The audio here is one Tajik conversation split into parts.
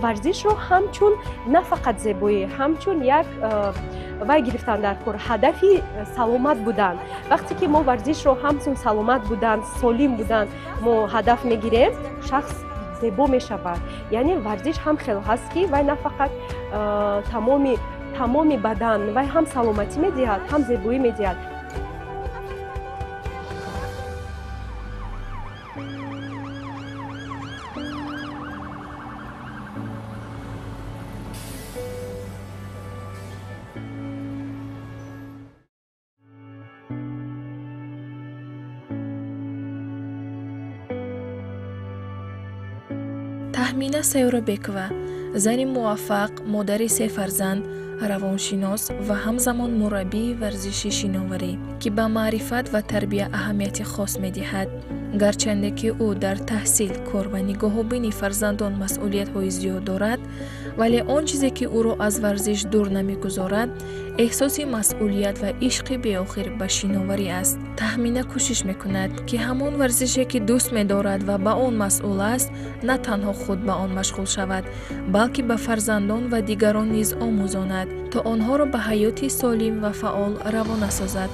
Варзишро ҳамчун на фақат зебоӣ, ҳамчун як вай гирифтан дар кор, ҳадафи саломат будан. Вақте ки мо варзишро ҳамчун саломат будан, солим будан мо ҳадаф мегирем, шахс зебо мешавад. Яъне варзиш ҳам хел ҳаст, ки вай на фақат тамоми бадан, вай ҳам саломатӣ медиҳад, ҳам зебоӣ медиҳад. Таҳмина Сайёробекова зани муваффақ, модари се фарзанд, равоншинос ва ҳамзамон мураббии варзиши шиноварӣ, ки ба маърифат ва тарбия аҳамияти хос медиҳад. Гарчанде ки ӯ дар таҳсил, кор ва нигоҳубини фарзандон масъулиятҳои зиёд дорад, вале он чизе ки ӯро аз варзиш дур намегузорад, эҳсоси масъулият ва ишқи беохир ба шиноварӣ аст. Таҳмина кӯшиш мекунад, ки ҳамон варзише ки дӯст медорад ва ба он масъул аст, на танҳо худ ба он машғул шавад, балки ба фарзандон ва дигарон низ омӯзонад, то онҳоро ба ҳаёти солим ва фаъол равона созад.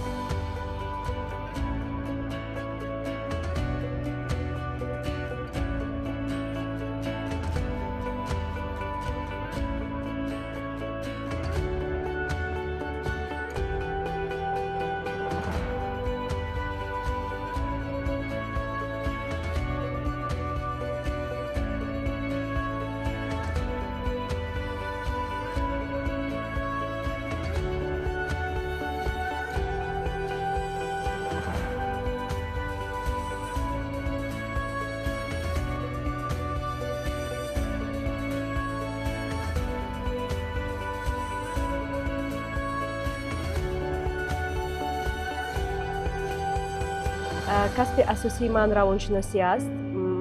Касби асосии ман равоншиносӣ аст.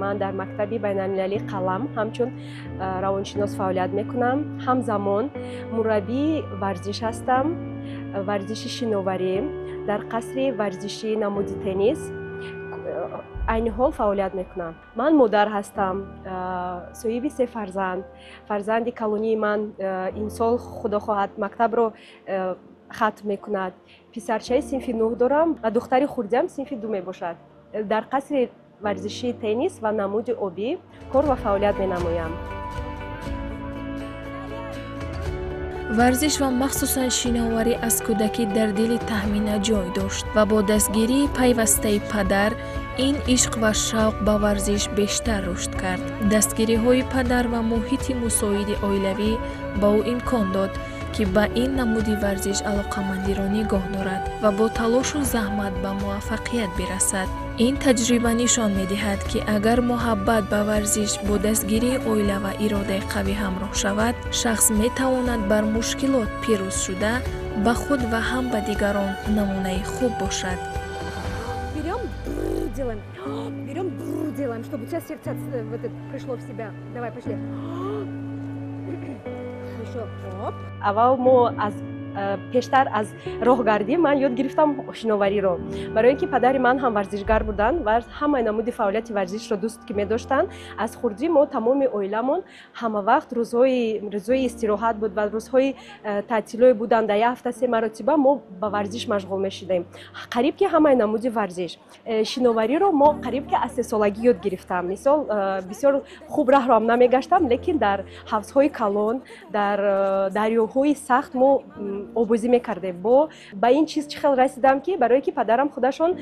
Ман дар мактаби байналмилалии Қалам ҳамчун равоншинос фаъолият мекунам. Ҳамзамон мураббии варзиш ҳастам, варзиши шиноварӣ дар қасри варзишии намуди теннис айни ҳол фаъолият мекунам. Ман модар ҳастам, соҳиби се фарзанд. Фарзанди калонии ман имсол, худо хоҳад, мактабро хатм мекунад. Писарчаи синфи 9 дорам ва духтари хурдиам синфи 2 мебошад. Дар қасри варзишии теннис ва намуди обӣ кор ва фаъолият менамоям. Варзиш ва махсусан шиноварӣ аз кӯдакӣ дар дили Таҳмина ҷой дошт ва бо дастгирии пайвастаи падар ин ишқ ва шавқ ба варзиш бештар рушд кард. Дастгириҳои падар ва муҳити мусоиди оилавӣ ба ӯ имкон дод, ки ба ин намуди варзиш алоқамандиро нигоҳ дорад ва бо талошу заҳмат ба муваффақият бирасад. Ин таҷриба нишон медиҳад, ки агар муҳаббат ба варзиш бо дастгирии оила ва иродаи қавӣ ҳамроҳ шавад, шахс метавонад бар мушкилот пирӯз шуда, ба худ ва ҳам ба дигарон намунаи хуб бошад. Берем, делаем, берем, делаем, чтобы у тебя сердце пришло в себя. Давай, пошли. Аввал мо аз пештар аз роҳгардӣ ман ёд гирифтам шиновариро. Барои ин ки падари ман ҳам варзишгар буданд ва ҳамаи намуди фаъолияти варзишро дӯст ки медоштанд, аз хурдӣ мо тамоми оиламон ҳама вақт рӯзҳои истироҳат буд ва рӯзҳои таътилое буданд, дар як ҳафта се маротиба мо ба варзиш машғул мешудем. Қариб ки ҳамаи намуди варзиш. Шиновариро мо қариб ки аз сесолагӣ ёд гирифтам. Мисол, бисёр хуб раҳро ҳам намегаштам, лекин дар ҳавзҳои калон, дар дарёҳои сахт мо обозӣ мекардем. Ба ин чиз чӣ хел расидам, ки барое ки падарам худашон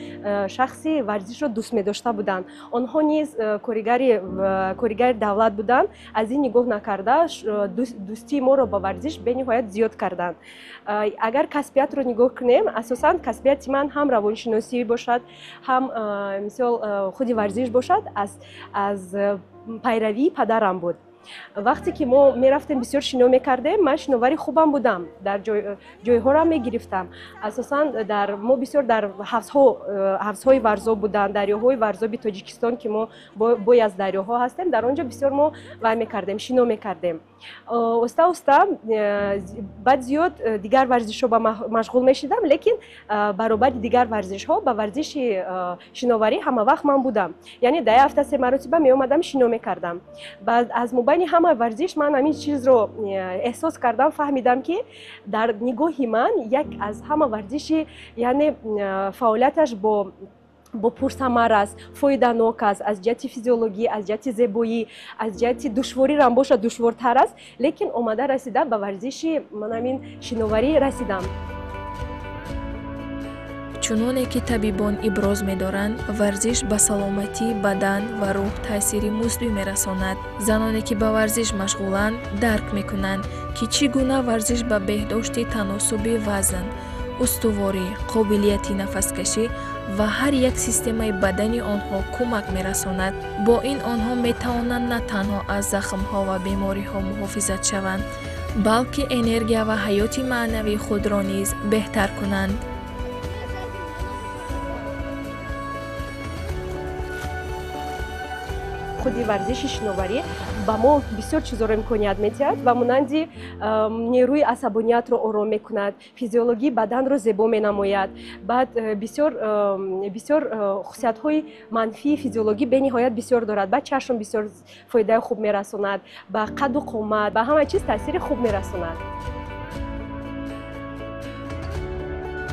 шахси варзишро дӯст медошта буданд. Онҳо низ коригари давлат буданд. Аз ин нигоҳ накарда дӯстии моро ба варзиш бениҳоят зиёд карданд. Агар касбиятро нигоҳ кунем, асосан касбияти ман ҳам равоншиносӣ бошад, ҳам мисол худи варзиш бошад, аз пайравии падарам буд. Вақте ки мо мерафтем бисёр шино мекардем, ман шиновари хубам будам, дар ҷойҳоро мегирифтам. Асосан мо бисёр дар ҳавзҳои варзоб буданд, дарёҳои варзоби Тоҷикистон, ки мо бой аз дарёҳо ҳастем, дар он ҷо бисёр мо вай мекардем, шино мекардем. Оста оста баъд зиёд дигар варзишҳо ба машғул мешидам, лекин баробари дигар варзишҳо ба варзиши шиноварӣ ҳама вақт ман будам. Яъне дар як ҳафта се маротиба меомадам, шино мекардам. Баъд аз мобайни ҳама варзиш ман ҳамин чизро эҳсос кардам, фаҳмидам, ки дар нигоҳи ман як аз ҳама варзиши, яъне фаъолияташ бо пурсамар аст, фоиданок аст аз ҷиҳати физиологӣ, аз ҷиҳати зебоӣ, аз ҷиҳати душвориам бошад душвортар аст, лекин омада расида ба варзиши ман ҳамин шиноварӣ расидам. Чуноне ки табибон иброз медоранд, варзиш ба саломатии бадан ва рӯҳ таъсири мусбӣ мерасонад. Заноне ки ба варзиш машғуланд, дарк мекунанд, ки чӣ гуна варзиш ба беҳдошти таносуби вазн, устуворӣ, қобилияти нафаскашӣ ва ҳар як системаи бадани онҳо кӯмак мерасонад. Бо ин онҳо метавонанд на танҳо аз захмҳо ва бемориҳо муҳофизат шаванд, балки энергия ва ҳаёти маънавии худро низ беҳтар кунанд. Худи варзиши шиноварӣ ба мо бисёр чизоро имконият медиҳад ва монанди нерӯи асабониятро ором мекунад, физиологии баданро зебо менамояд. Баъд бисёр хусусиятҳои манфии физиологӣ бениҳоят бисёр дорад. Ба чашм бисёр фоидаи хуб мерасонад, ба қадду қомат, ба ҳама чиз таъсири хуб мерасонад.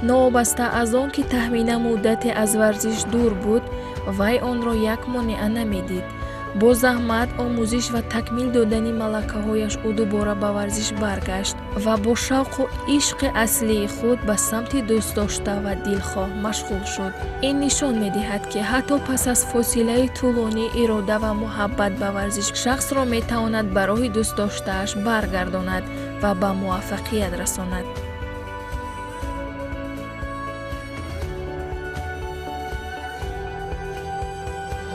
Новобаста аз он ки Таҳмина муддате аз варзиш дур буд, вай онро як монеа намедид. Бо заҳмат, омӯзиш ва такмил додани малакаҳояш ӯ дубора ба варзиш баргашт ва бо шавқу ишқи аслии худ ба самти дӯстдошта ва дилхоҳ машғул шуд. Ин нишон медиҳад, ки ҳатто пас аз фосилаи тӯлонӣ ирода ва муҳаббат ба варзиш шахсро метавонад ба роҳи дӯстдоштааш баргардонад ва ба муваффақият расонад.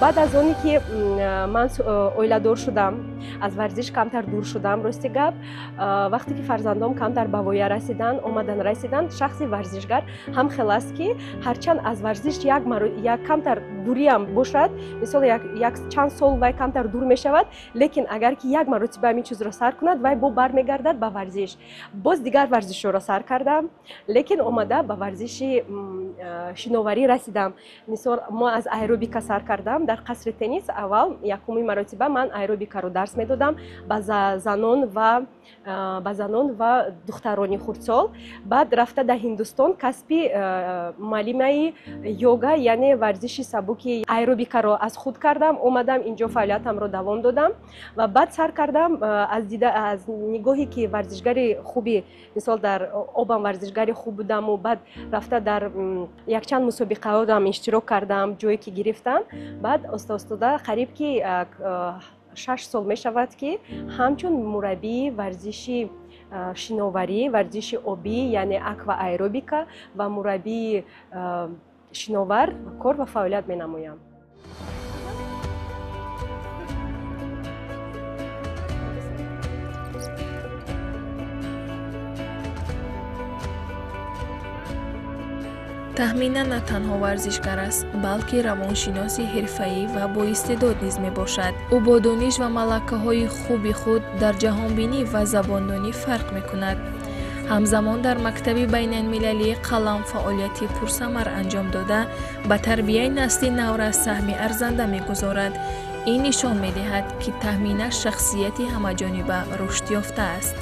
Баъд аз оне ки ман оиладор шудам, аз варзиш камтар дур шудам, рости гап, вақте ки фарзандом камтар ба воя расиданд, омадан расиданд, шахси варзишгар ҳам хел аст, ки ҳарчанд аз варзиш як камтар дуриам бошад, мисол як чанд сол вай камтар дур мешавад, лекин агар ки як маротиба ҳамин чизро сар кунад, вай бо бармегардад ба варзиш. Боз дигар варзишҳоро сар кардам, лекин омада ба варзиши шиноварӣ расидам. Мисол, мо аз аэробика сар кардам. Дар қасри теннис аввал якуми маротиба ман аэробикаро дарс медодам ба занон ва духтарони хурдсол. Баъд рафта дар Ҳиндустон касби муаллимаи йога, яъне варзиши сабуки аэробикаро аз худ кардам, омадам инҷо фаъолиятамро давом додам ва баъд сар кардам аз нигоҳе ки варзишгари хуби, мисол дар обам варзишгари хуб будаму баъд рафта дар якчанд мусобиқаҳоам иштирок кардам, ҷое ки гирифтам. Баъд оста остода қариб ки 6 сол мешавад, ки ҳамчун мураббии варзиши шиноварӣ, варзиши обӣ, яъне аквааэробика ва мураббии шиновар кор ва фаъолият менамоям. Таҳмина на танҳо варзишгар аст, балки равоншиноси ҳирфаӣ ва боистеъдод низ мебошад. Ӯ бо дониш ва малакаҳои хуби худ дар ҷаҳонбинӣ ва забондонӣ фарқ мекунад. Ҳамзамон дар мактаби байналмилалии қалам фаъолияти пурсамар анҷом дода, ба тарбияи насли наврас саҳми арзанда мегузорад. Ин нишон медиҳад, ки Таҳмина шахсияти ҳамаҷониба рушд ёфтааст.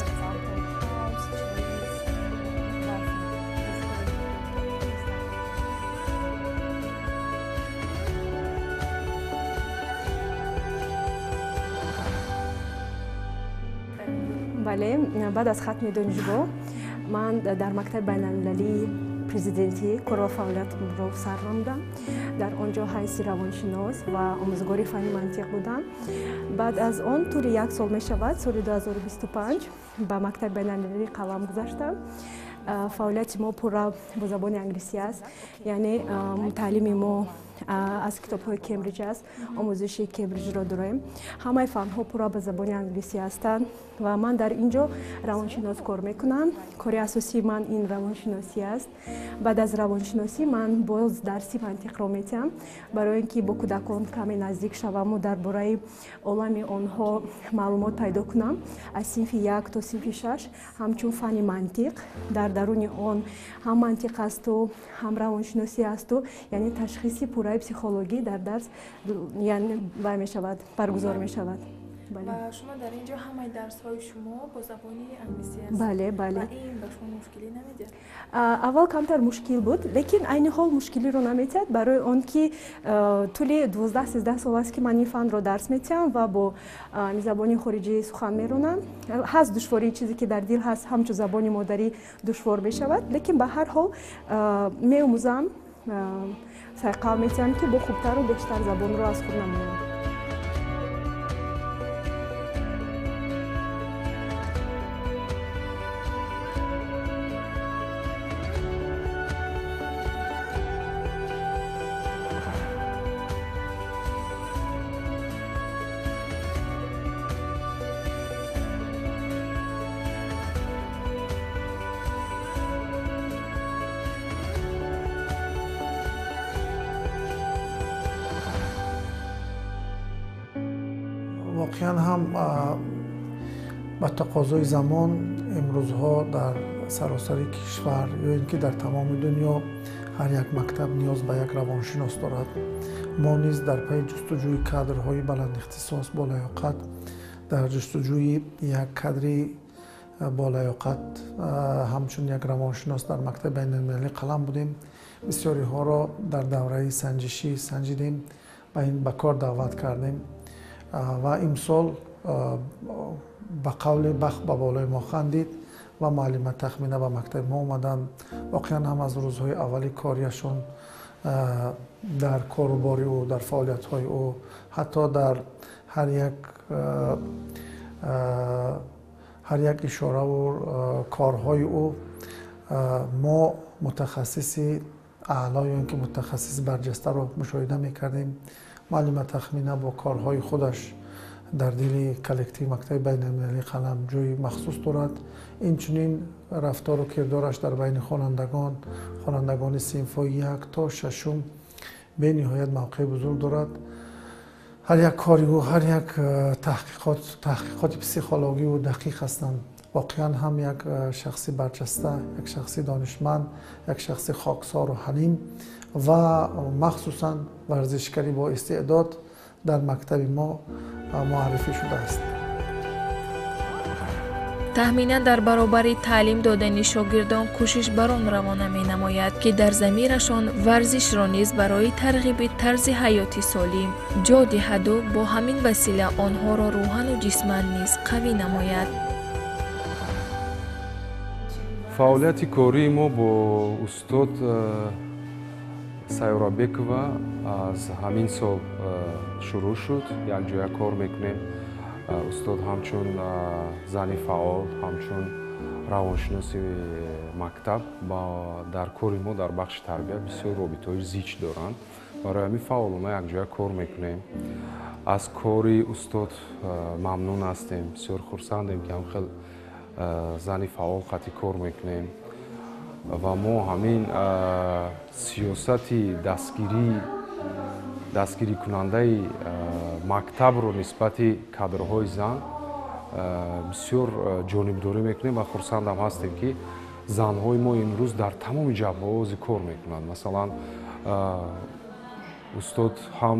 Бале, баъд аз хатми донишгоҳ ман дар мактаби байналмилалии президентӣ кор ва фаъолиятро сар намудам. Дар он ҷо ҳайси равоншинос ва омӯзгори фанни мантиқ будам. Баъд аз он тӯли як сол мешавад, соли 2025 ба мактаби байналмилалии қалам гузаштам. Фаъолияти мо пурра бо забони англисӣ аст, яъне таълими мо Аз китобҳои Кембриҷ аст, омӯзиши Кембриҷро дорем. Ҳамаи фанҳо пурра ба забони англисӣ ҳастанд ва ман дар ин ҷо равоншинос кор мекунам. Кори асосии ман ин равоншиносӣ аст. Баъд аз равоншиносӣ ман боз дарси мантиқро метиҳам, барои ин ки бо кӯдакон каме наздик шаваму дар бораи олами онҳо маълумот пайдо кунам. Аз синфи 1 то синфи 6 ҳамчун фанни мантиқ, дар даруни он ҳам мантиқ асту ҳам равоншиносӣ асту, яъне ташхиси пурраи психологӣ дар дарс яъне вай мешавад, баргузор мешавад. Ва шумо дар ин ҷо ҳамаи дарсҳои шумо бо забони англисӣ аст? Бале, бале. Ва ин ба шумо мушкилӣ намедиҳад? Аввал камтар мушкил буд, лекин айни ҳол мушкилиро наметиҳад, барои он ки тӯли 12-13 сол аст, ки ман ин фанро дарс метиҳам ва бо забони хориҷӣ сухан меронам. Ҳаст душвории, чизе ки дар дил ҳаст, ҳамчун забони модарӣ душвор мешавад, лекин ба ҳар ҳол меомӯзам, сайқал метиҳам, ки бо хубтару бештар забонро аз худ намоям. Воқеан ҳам ба тақозои замон имрӯзҳо дар саросари кишвар ё ин ки дар тамоми дунё ҳар як мактаб ниёз ба як равоншинос дорад. Мо низ дар пайи ҷустуҷӯи кадрҳои баландихтисос, болаёқат, дар ҷустуҷӯи як кадри болаёқат ҳамчун як равоншинос дар мактаби байналмилалии Қалам будем. Бисёриҳоро дар давраи санҷишӣ санҷидем, ба ин ба кор даъват кардем ва имсол ба қавли бахт ба болои мо хандид ва муаллима Тахмина ба мактаби мо омаданд. Воқеан ҳам аз рӯзҳои аввали корияшон дар корубори ӯ, дар фаъолиятҳои ӯ, ҳатто дар ҳар як ишораву корҳои ӯ мо мутахассиси аъло ё ин ки мутахассиси барҷастаро мушоҳида мекардем. Муаллима Тахмина бо корҳои худаш дар дили коллективи мактаби байналмилалии Қалам ҷои махсус дорад. Инчунин рафтору кирдораш дар байни хонандагон, хонандагони синфҳои 1 то 6 бениҳоят мавқеи бузург дорад. Ҳар як кори ӯ, ҳар як таҳқиқоти психологӣ ӯ дақиқ ҳастанд. Воқеан ҳам як шахси барҷаста, як шахси донишманд, як шахси хоксору ҳалим ва махсусан варзишгари бо истеъдод дар мактаби мо муаррифӣ шудааст. Таҳмина дар баробари таълим додани шогирдон кӯшиш бар он равона менамояд, ки дар замирашон варзишро низ барои тарғиби тарзи ҳаёти солим ҷо диҳаду бо ҳамин васила онҳоро рӯҳану ҷисман низ қавӣ намояд. Фаъолияти кории мо бо устод Сайёрабекова аз ҳамин сол шурӯъ шуд. Якҷоя кор мекунем. Устод ҳамчун зани фаъол, ҳамчун равоншиноси мактаб дар кори мо дар бахши тарбия бисёр робитаҳои зич доранд. Барои ҳамин фаъолона якҷоя кор мекунем. Аз кори устод мамнун ҳастем, бисёр хурсандем, ки ҳамхел зани фаъол қатъи кор мекунем ва мо ҳамин сиёсати дастгирикунандаи мактабро нисбати кадрҳои зан бисёр ҷонибдорӣ мекунем ва хурсандам ҳастем, ки занҳои мо имрӯз дар тамоми ҷабҳаҳо кор мекунанд. Масалан, устод ҳам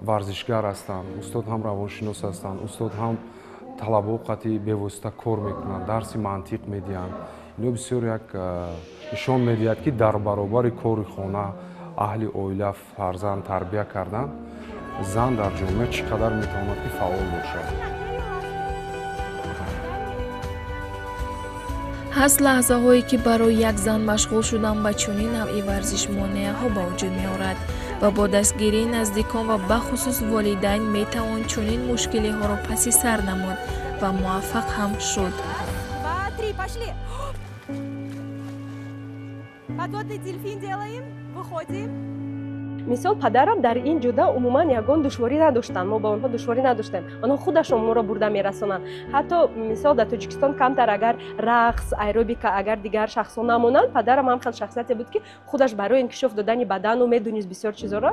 варзишгар ҳастанд, устод ҳам равоншинос ҳастанд, устод ҳам талабаҳо қатъи бевосита кор мекунанд, дарси мантиқ медиҳанд. Ино бисёр як нишон медиҳад, ки дар баробари кори хона, аҳли оила, фарзанд тарбия кардан, зан дар ҷомеа чӣ қадар метавонад ки фаъол бошад. Ҳаст лаҳзаҳое, ки барои як зан машғул шудан ба чунин навъи варзиш монеаҳо ба вуҷуд меорад ва бо дастгирии наздикон ва бахусус волидайн метавон чунин мушкилиҳоро паси сар намуд ва муваффақ ҳам шуд. Подводный дельфин делаем, выходим. Мисол, падарам дар ин ҷода умуман ягон душворӣ надоштанд, мо ба онҳо душворӣ надоштем, онҳо худашон моро бурда мерасонанд. Ҳатто мисол дар Тоҷикистон камтар агар рақс, аэробика агар дигар шахсон намонанд, падарам ҳам хел шахсияте буд, ки худаш барои инкишоф додани бадану медонист бисёр чизоро,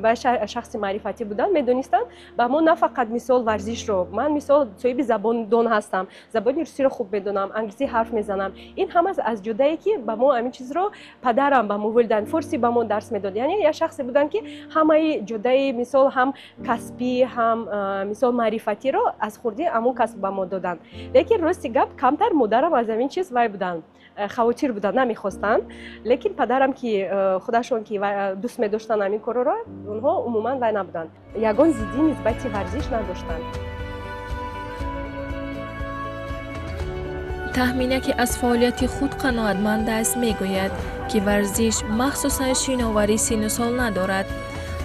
ба шахси маърифатӣ буданд, медонистанд. Ба мо на фақат мисол варзишро, ман мисол соҳиби забондон ҳастам, забони русиро хуб медонам, англисӣ ҳарф мезанам. Ин ҳама аз ҷудае, ки ба мо ҳамин чизро падарам ба мо волидайн форсӣ ба мо дарс медод. Яъне як шахсе буданд, ки ҳамаи ҷудаи мисол ҳам касбӣ, ҳам мисол маърифатиро аз хурдӣ ҳамон касб ба мо доданд. Лекин рости гап, камтар модарам аз ҳамин чиз вай буданд, хавотир буданд, намехостанд. Лекин падарам, ки худашон ки дӯст медоштанд ҳамин корро, онҳо умуман вай набуданд, ягон зиддӣ нисбати варзиш надоштанд. Таҳмина, ки аз фаъолияти худ қаноатманд аст, мегӯяд, ки варзиш, махсусан шиноварӣ, сину сол надорад.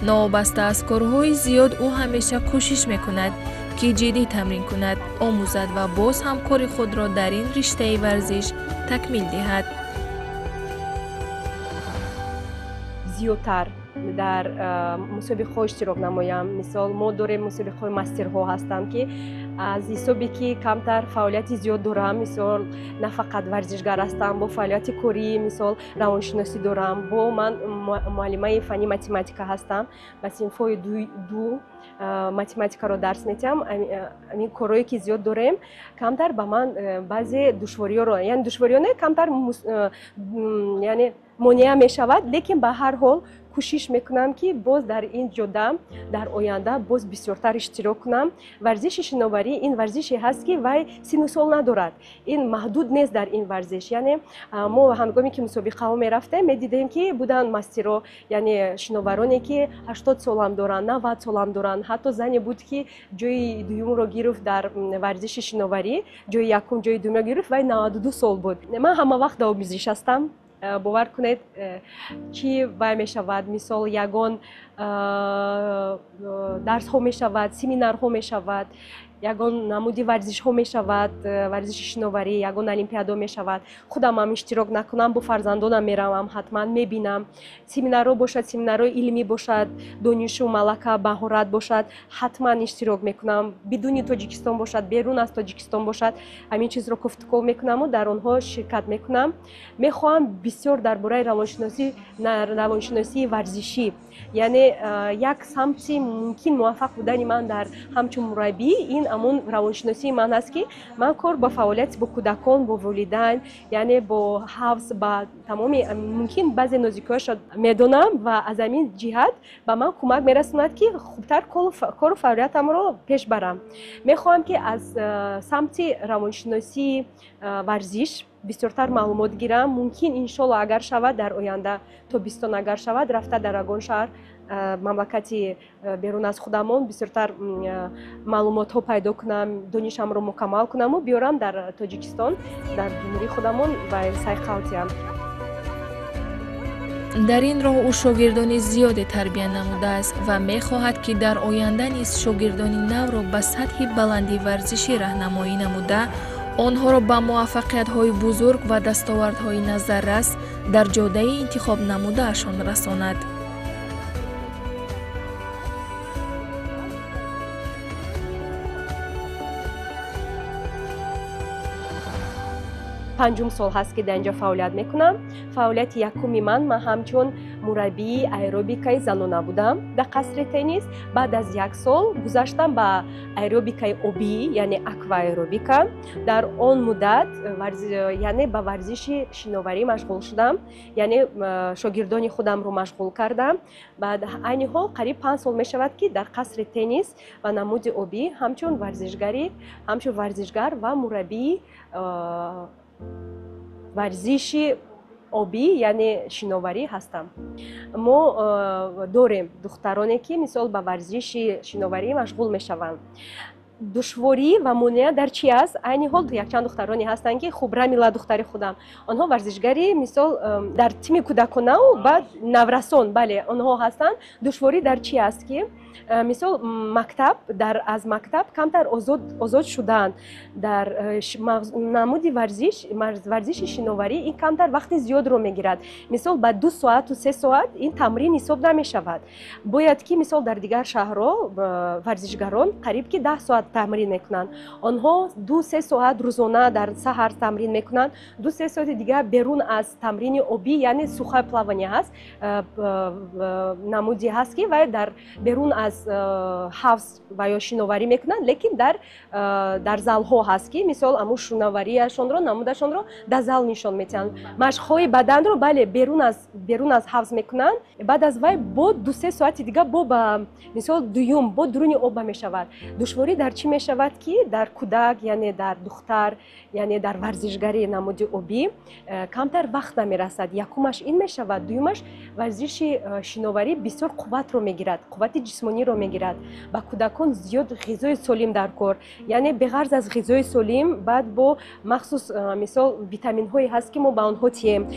Новобаста аз корҳои зиёд, ӯ ҳамеша кӯшиш мекунад, ки ҷиддӣ тамрин кунад, омӯзад ва боз ҳам кори худро дар ин риштаи варзиш такмил диҳад. Зиёдтар дар мусобиқаҳо иштирок намоям. Мисол, мо дорем мусобиқаҳои мастерҳо ҳастанд, ки аз ҳисобе ки камтар фаъолияти зиёд дорам, мисол на фақат варзишгар ҳастам, бо фаъолияти корӣ, мисол равоншиносӣ дорам, бо ман муаллимаи фанни математика ҳастам, ба синфҳои ду математикаро дарс медиҳам. Ҳамин корҳое ки зиёд дорем, камтар ба ман баъзе душвориёро, яъне душвориё не, камтар яъне монеа мешавад, лекин ба ҳар ҳол кӯшиш мекунам, ки боз дар ин ҷода дар оянда боз бисёртар иштирок кунам. Варзиши шиноварӣ ин варзише ҳаст, ки вай сину сол надорад, ин маҳдуд нест дар ин варзиш. Яъне мо ҳангоме ки мусобиқаҳо мерафтем, медидем, ки буданд мастеро, яъне шиновароне, ки 80 солам доранд, 90 солам доранд. Ҳатто зане буд, ки ҷои дуюмро гирифт дар варзиши шиноварӣ, ҷои якум, ҷои дуюмро гирифт, вай 92 сол буд. Ман ҳама вақт дар омӯзиш ҳастам. Бовар кунед, чӣ вай мешавад, мисол ягон дарсҳо мешавад, семинарҳо мешавад, ягон намуди варзишҳо мешавад, варзиши шиноварӣ, ягон олимпиадо мешавад, худамам иштирок накунам, бо фарзандонам меравам, ҳатман мебинам. Семинарҳо бошад, семинарҳои илмӣ бошад, донишу малака, маҳорат бошад, ҳатман иштирок мекунам. Бидуни Тоҷикистон бошад, берун аз Тоҷикистон бошад, ҳамин чизро кофтуков мекунаму дар онҳо ширкат мекунам. Мехоҳам бисёр дар бораи равоншиносии варзишӣ, яъне як самти мумкин муваффақ будани ман дар ҳамчун мураббӣ ин ҳамон равоншиносии ман аст, ки ман кор ба фаъолият бо кӯдакон, бо волидайн, яъне бо ҳавз, ба тамоми мумкин баъзе нозикиҳояшро медонам ва аз ҳамин ҷиҳат ба ман кӯмак мерасонад, ки хубтар кору фаъолиятамро пеш барам. Мехоҳам, ки аз самти равоншиносии варзиш бисёртар маълумот гирам. Мумкин, иншолло, агар шавад, дар оянда тобистон агар шавад, рафта дар ягон шаҳр, мамлакати берун аз худамон бисёртар маълумотҳо пайдо кунам, донишамро мукаммал кунаму биёрам дар Тоҷикистон, дар ҷумҳурии худамон ва сайқал диҳам. Дар ин роҳ ӯ шогирдони зиёде тарбия намудааст ва мехоҳад, ки дар оянда низ шогирдони навро ба сатҳи баланди варзишӣ раҳнамоӣ намуда, онҳоро ба муваффақиятҳои бузург ва дастовардҳои назаррас дар ҷодаи интихоб намудаашон расонад. Панҷум сол ҳаст, ки дар инҷо фаъолият мекунам. Фаъолияти якуми ман ҳамчун мураббии аэробикаи занона будам дар қасри теннис. Баъд аз як сол гузаштам ба аэробикаи обӣ, яъне акваэробика. Дар он муддат яъне ба варзиши шиноварӣ машғул шудам, яъне шогирдони худамро машғул кардам. Баъд айни ҳол қариб 5 сол мешавад, ки дар қасри теннис ва намуди обӣ ҳамчун варзишгар ва мураббии варзиши обӣ, яъне шиноварӣ ҳастам. Мо дорем духтароне, ки мисол ба варзиши шиноварӣ машғул мешаванд. Душворӣ ва монеа дар чи аст? Айни ҳол якчанд духтароне ҳастанд, ки хуб, Рамила духтари худам, онҳо варзишгари мисол дар тими кӯдаконаву баъд наврасон, бале, онҳо ҳастанд. Душворӣ дар чи аст, ки Мисол, мактаб аз мактаб камтар озод шудан дар намуди варзиши шиноварӣ ин камтар вақти зиёдро мегирад. Мисол, ба 2 соату 3 соат ин тамрин ҳисоб намешавад. Бояд ки мисол дар дигар шаҳрҳо варзишгарон қариб ки 10 соат тамрин мекунанд. Онҳо 2-3 соат рӯзона дар саҳар тамрин мекунанд, 2-3 соати дигар берун аз тамрини обӣ, яъне сухое плавание ҳаст, намуди ҳаст ки вай дар берун аз ҳавз ва ё шиноварӣ мекунанд, лекин дар залҳо ҳаст ки мисол аму шиноварияшонро, намудашонро дар зал нишон медиҳанд. Машқҳои баданро бале берун аз ҳавз мекунанд. Баъд аз вай бо 2-3 соати дигар бо ба мисол дуюм бо дуруни об мешавад. Душворӣ дар чӣ мешавад ки дар кӯдак, яъне дар духтар, яъне дар варзишгари намуди обӣ камтар вақт намерасад. Якумаш ин мешавад, дуюмаш варзиши шиноварӣ бисёр қувватро мегирад, қуввати ҷисмониро мегирад. Ба кӯдакон зиёд ғизои солим дар кор, яъне беғарз аз ғизои солим баъд бо махсус мисол витаминҳое ҳаст ки мо ба онҳо тием.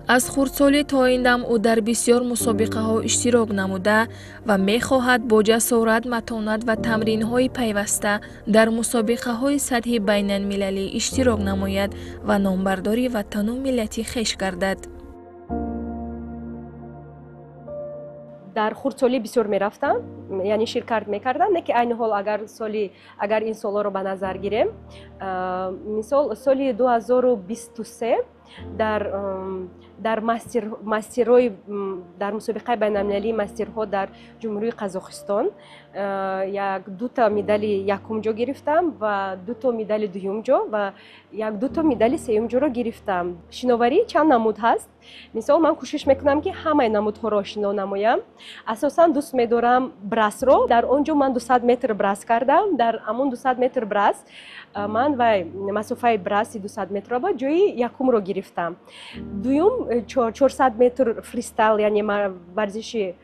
Аз хурдсолӣ то ин дам ӯ дар бисёр мусобиқаҳо иштирок намуда ва мехоҳад бо ҷасорат, матонат ва тамринҳои пайваста дар мусобиқаҳои сатҳи байналмилалӣ иштирок намояд ва номбардори ватану миллати хеш гардад. Дар хурдсолӣ бисёр мерафтам, яъне ширкат мекардам, не ки айни ҳол агар ин солҳоро ба назар гирем, мисол соли 2023 дар мастерҳои дар мусобиқаи байналмилалии мастерҳо дар Ҷумҳурии Қазоқистон як дута медали якум ҷо гирифтам ва дуто медали дуюм ҷо ва як дуто медали сеюм ҷоро гирифтам. Шиноварӣ чанд намуд ҳаст. Мисол, ман кӯшиш мекунам ки ҳамаи намудҳоро шино намоям. Асосан дӯст медорам брасро. Дар он ҷо ман 200 метр брас кардам. Дар ҳамон 200 метр брас ман вай масофаи браси 200 метрро ба ҷои якумро гирифтам. Дуюм 400 метр фристайл, яъне варзиши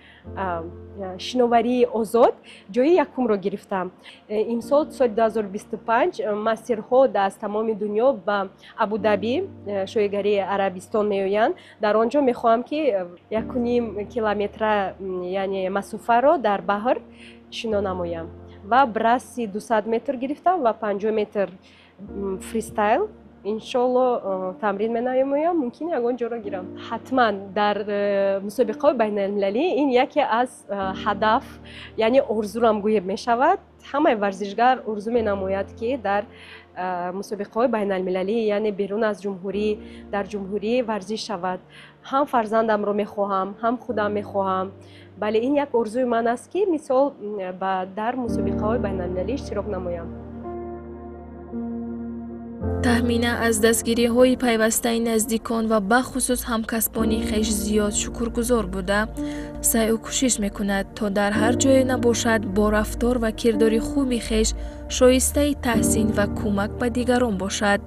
шиноварии озод, ҷои якумро гирифтам. Имсол соли 2025 мастерҳо аз тамоми дунё ба Абудаби, шоҳигарии Арабистон меоянд. Дар он ҷо мехоҳам ки 1,5 километра, яъне масофаро дар баҳр шино намоям. Ва браси 200 метр гирифтам ва 50 метр фристайл. Иншолло тамрин менамоям, мумкин ягон ҷоро гирам. Ҳатман дар мусобиқаҳои байналмилалӣ ин яке аз ҳадаф, яъне орзурам гӯеб мешавад. Ҳамаи варзишгар орзу менамояд ки дар мусобиқаҳои байналмилалӣ, яъне берун аз ҷумҳурӣ, дар ҷумҳурӣ варзиш шавад. Ҳам фарзандамро мехоҳам, ҳам худам мехоҳам. Бале, ин як орзуи ман аст ки мисол дар мусобиқаҳои байналмилалӣ иштирок намоям. Таҳмина аз дастгириҳои пайвастаи наздикон ва бахусус ҳамкасбони хеш зиёд шукргузор буда, саъю кӯшиш мекунад то дар ҳар ҷое набошад бо рафтор ва кирдори хуби хеш шоистаи таҳсин ва кӯмак ба дигарон бошад.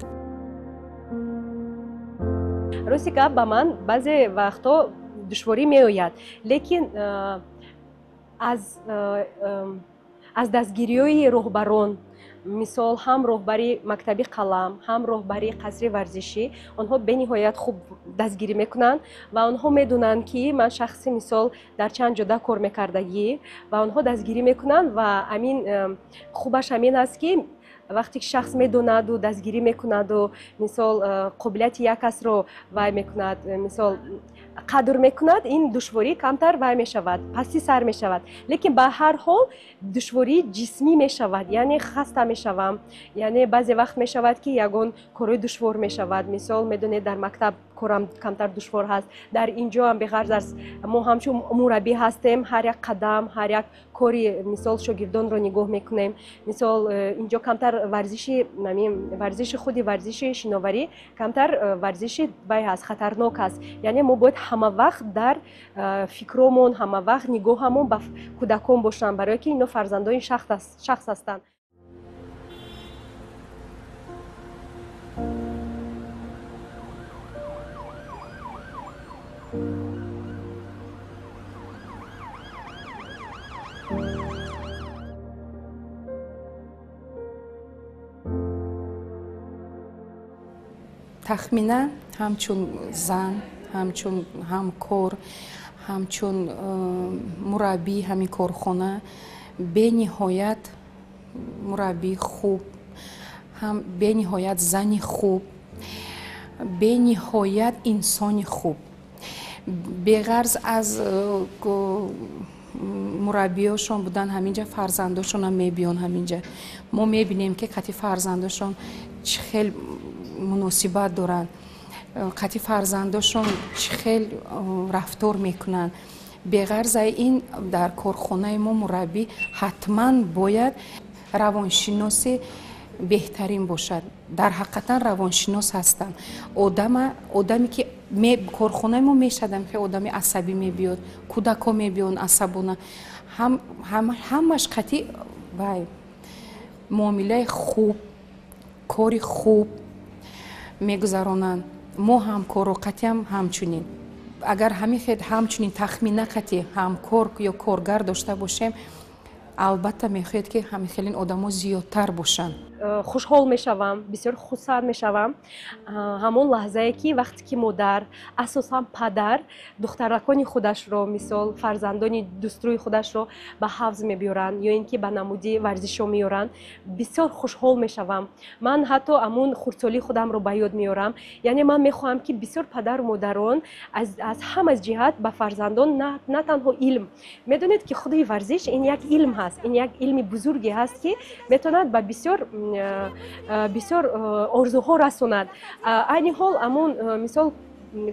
Рости гап, ба ман баъзе вақтҳо душворӣ меояд, лекин аз дастгириҳои роҳбарон, мисол ҳам роҳбари мактаби қалам, ҳам роҳбари қасри варзишӣ, онҳо бениҳоят хуб дастгирӣ мекунанд ва онҳо медонанд ки ман шахси мисол дар чанд ҷода кор мекардагӣ ва онҳо дастгирӣ мекунанд. Ва амин хубаш ҳамин аст ки вақте ки шахс медонаду дастгирӣ мекунаду мисол қобилияти як касро вай мекунад, мисол қадр мекунад, ин душворӣ камтар вай мешавад, пасти сар мешавад. Лекин ба ҳар ҳол душвории ҷисмӣ мешавад, яъне хаста мешавам, яъне баъзе вақт мешавад ки ягон корҳои душвор мешавад. Мисол медонед, дар мактаб корам камтар душвор ҳаст, дар ин ҷо ҳам беғарз аз мо ҳамчун мураббӣ ҳастем, ҳар як қадам, ҳар як кори мисол шогирдонро нигоҳ мекунем. Мисол ин ҷо камтар варзиши худи варзиши шиноварӣ камтар варзиши вай ҳаст, хатарнок ҳаст. Яъне мо бояд ҳама вақт дар фикромон, ҳама вақт нигоҳамон ба кӯдакон бошанд, барое ки ино фарзандони шахс ҳастанд. Тахмина ҳамчун зан, ҳамчун ҳамкор, Ҳамчун мураббии ҳамин корхона, бениҳоят мураббии хуб, ҳам бениҳоят зани хуб, бениҳоят инсони хуб. Беғарз аз мураббиёшон будан, ҳаминҷа фарзандошонам мебиён. Ҳаминҷа мо мебинем, ки қати фарзандошон чӣ хел муносибат доранд, қати фарзандошон чӣ хел рафтор мекунанд. Беғарзаи ин, дар корхонаи мо мураббӣ ҳатман бояд равоншиноси беҳтарин бошад. Дар ҳақиқатан равоншинос ҳастанд. Одаме ки корхонаи мо мешадам, ки одами асабӣ мебиёд, кӯдако мебиён асабона, ҳамаш қати вай муомилаи хуб, кори хуб мегузаронанд. Мо ҳамкоро қатиам ҳамчунин, агар ҳамин хел ҳамчунин тахмина қати ҳамкор ё коргар дошта бошем, албатта мехоҳед, ки ҳамин хелин одамо зиёдтар бошанд. Хушҳол мешавам, бисёр хурсанд мешавам ҳамон лаҳзае, ки вақте ки модар, асосан падар, духтаракони худашро, мисол фарзандони дӯстрӯи худашро ба ҳавз мебиёранд ё ин ки ба намуди варзишҳо меёранд, бисёр хушҳол мешавам. Ман ҳатто ҳамун хурдсолии худамро ба ёд меорам. Яъне ман мехоҳам, ки бисёр падару модарон аз ҳама ҷиҳат ба фарзандон на танҳо илм, медонед, ки худи варзиш ин як илм ҳаст, ин як илми бузурге ҳаст, ки метавонад ба бисёр бисёр орзуҳо расонад. Айни ҳол ҳамон мисол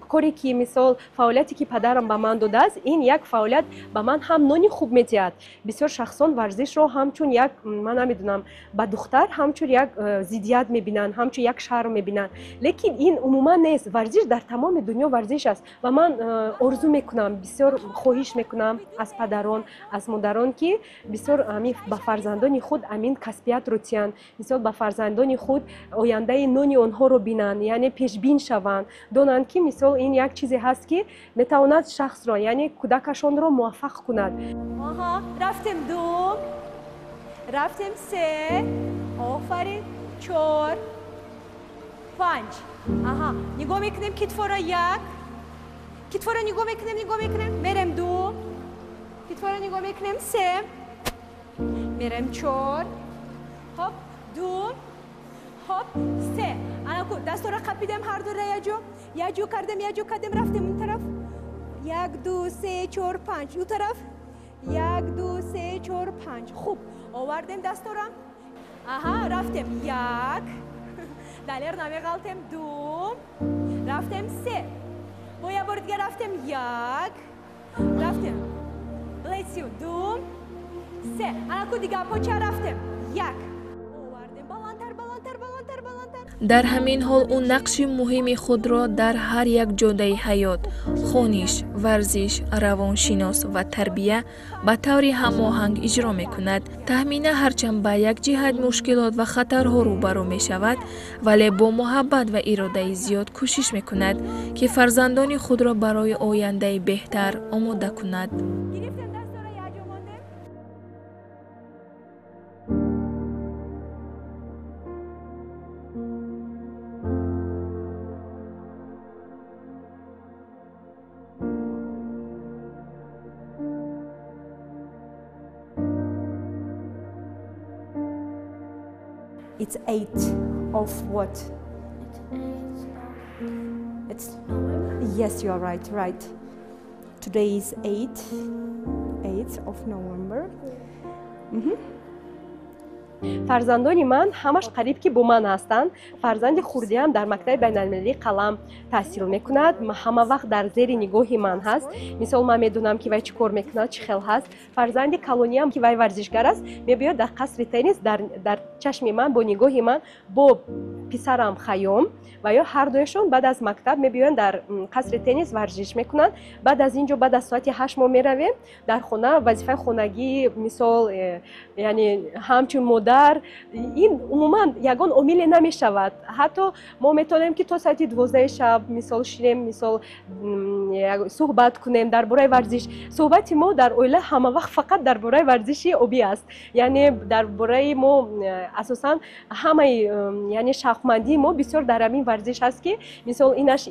коре ки, мисол фаъолияте ки падарам ба ман додааст, ин як фаъолият ба ман ҳам нони хуб медиҳад. Бисёр шахсон варзишро ҳамчун як, ман намедонам, ба духтар ҳамчун як зиддият мебинанд, ҳамчун як шарм мебинанд, лекин ин умуман нест. Варзиш дар тамоми дунё варзиш аст ва ман орзу мекунам, бисёр хоҳиш мекунам аз падарон, аз модарон, ки бисёр ба фарзандони худ амин касбиятро тиҳанд, мисол ба фарзандони худ ояндаи нони онҳоро бинанд, яъне пешбин шаванд, донанд, ки мисол ин як чизе ҳаст, ки метавонад шахсро, яъне кӯдакашонро муваффақ кунад. Рафтем ду, рафтем се, офарин, чор, панҷ. Аҳа, нигоҳ мекунем китфоро, як китфоро нигоҳ мекунем, нигоҳ мекунем, мерем ду, китфоро нигоҳ мекунем, се, мерем чор, хоп, ду, хоп, се. Анаку дастора қапидем ҳардура яҷо, яҷо кардем, яҷо кардем, рафтем он тараф, як, ду, се, чор, панҷ, ӯ тараф, як, ду, се, чор, панҷ. Хуб, овардем дастора. Аҳа, рафтем як, далер намеғалтем, ду, рафтем се, бо як бори дига рафтем як, рафтем блесю, ду, се. Анаку дига поча рафтем як. Дар ҳамин ҳол ӯ нақши муҳими худро дар ҳар як ҷодаи ҳаёт, хониш, варзиш, равоншинос ва тарбия ба таври ҳамоҳанг иҷро мекунад. Таҳмина ҳарчанд ба як ҷиҳат мушкилот ва хатарҳо рӯбарӯ мешавад, вале бо муҳаббат ва иродаи зиёд кӯшиш мекунад, ки фарзандони худро барои ояндаи беҳтар омода кунад. It's 8 of what? It's November. Yes, you are right, right. Today is 8th of November. Фарзандони ман ҳамаш қариб ки бо ман ҳастанд. Фарзанди хурдиам дар мактаби байналмилалии қалам таҳсил мекунад, ҳама вақт дар зери нигоҳи ман ҳаст. Мисол ман медонам, ки вай чӣ кор мекунад, чӣ хел ҳаст. Фарзанди калониам, ки вай варзишгар аст, мебиёд дар қасри теннис дар чашми ман, бо нигоҳи ман, бо писарам Хайём ва ё ҳардуяшон баъд аз мактаб мебиёянд, дар қасри теннис варзиш мекунанд. Баъд аз ин ҷо, баъд аз соати 8 мо меравем дар хона, вазифаи хонагӣ, мисол яъне ҳамчун модар Модар ин умуман ягон омиле намешавад. Ҳатто мо метавонем, ки то соати 12 шаб, мисол, шинем, мисол, суҳбат кунем дар бораи варзиш. Суҳбати мо дар оила ҳама вақт фақат дар бораи варзиши обӣ аст. Яъне дар бораи мо асосан ҳамаи, яъне шавқмандии мо бисёр дар ҳамин варзиш аст, ки мисол инаш,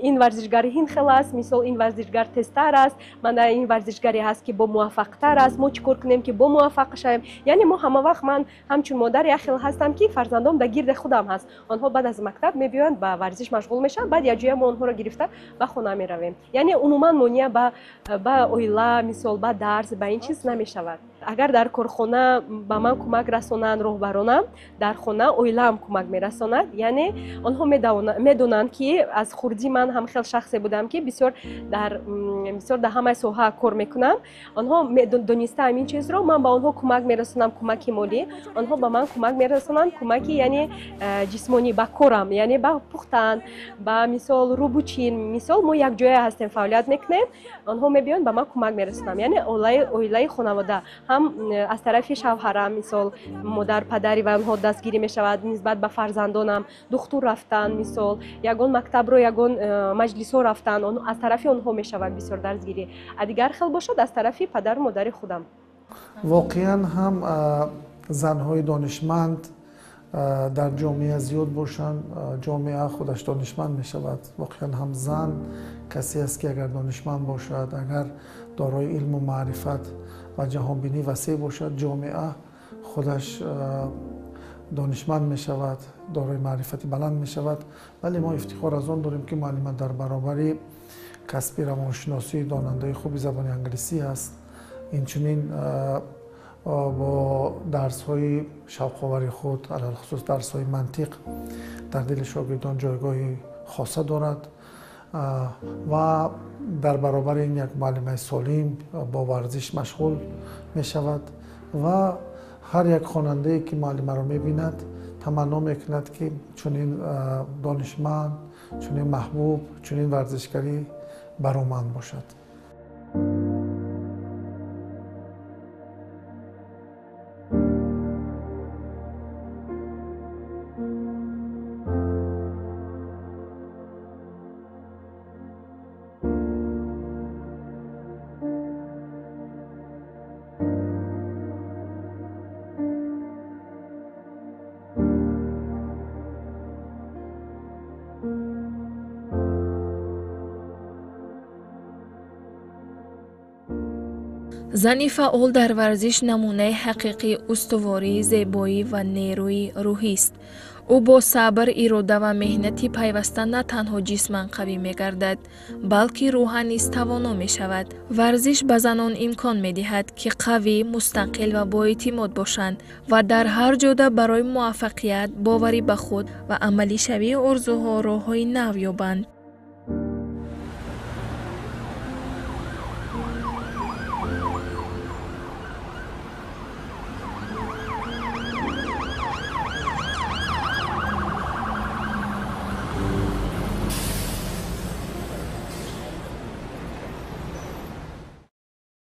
ин варзишгар ин хел аст, мисол, ин варзишгар тезтар аст, мана ин варзишгаре ҳаст, ки бо муваффақтар аст, мо чӣ кор кунем, ки бо муваффақ шавем. Яъне мо ҳама вақт, ман ҳамчун модар як хел ҳастам, ки фарзандом дар гирди худам ҳаст. Онҳо баъд аз мактаб мебиёянд, ба варзиш машғул мешаванд, баъд якҷоя мо онҳоро гирифта ба хона меравем. Яъне умуман монеа ба оила, мисол, ба дарс, ба ин чиз намешавад. Агар дар корхона ба ман кӯмак расонанд роҳбаронам, дар хона оилаам кӯмак мерасонад. Яъне онҳо медонанд, ки аз хурдӣ ман ҳам хел шахсе будам, ки бисёр дар ҳамаи соҳа кор мекунам. Онҳо дониста ҳамин чизро, ман ба онҳо кӯмак мерасонам, кӯмаки молӣ, онҳо ба ман кӯмак мерасонанд, кӯмаки, яъне ҷисмонӣ, ба корам, яъне ба пухтан, ба, мисол, рӯбучин. Мисол, мо якҷоя ҳастем, фаъолият мекунем, онҳо мебиёнд, ба ман кӯмак мерасонам. Яъне оилаи хонавода ҳам аз тарафи шавҳарам, мисол, модар, падари ва онҳо дастгирӣ мешавад. Нисбат ба фарзандонам, духтур рафтан, мисол, ягон мактабро, ягон маҷлисҳо рафтан, аз тарафи онҳо мешавад бисёр дастгирӣ. А дигар хел бошад, аз тарафи падару модари худам. Воқеан ҳам занҳои донишманд дар ҷомеа зиёд бошанд, ҷомеа худаш донишманд мешавад. Воқеан ҳам зан касе аст, ки агар донишманд бошад, агар дорои илму маърифат ва ҷаҳонбинӣ васеъ бошад, ҷомеа худаш донишманд мешавад, дорои маърифати баланд мешавад. Вале мо ифтихор аз он дорем, ки муаллима дар баробари касби равоншиносӣ донандаи хуби забони англисӣ аст. Инчунин бо дарсҳои шавқовари худ, алалхусус дарсҳои мантиқ, дар дили шогирдон ҷойгоҳи хоса дорад ва дар баробари ин як муаллимаи солим, бо варзиш машғул мешавад ва ҳар як хонандае, ки муаллимаро мебинад, таманно мекунад, ки чунин донишманд, чунин маҳбуб, чунин варзишгарӣ бароманд бошад. Зани фаъол дар варзиш намунаи ҳақиқии устуворӣ, зебоӣ ва нерӯи рӯҳист. Ӯ бо сабр, ирода ва меҳнати пайваста на танҳо ҷисман қавӣ мегардад, балки рӯҳан низ тавоно мешавад. Варзиш ба занон имкон медиҳад, ки қавӣ, мустақил ва боэътимод бошанд ва дар ҳар ҷода барои муваффақият, боварӣ ба худ ва амалишавии орзуҳо роҳҳои нав ёбанд.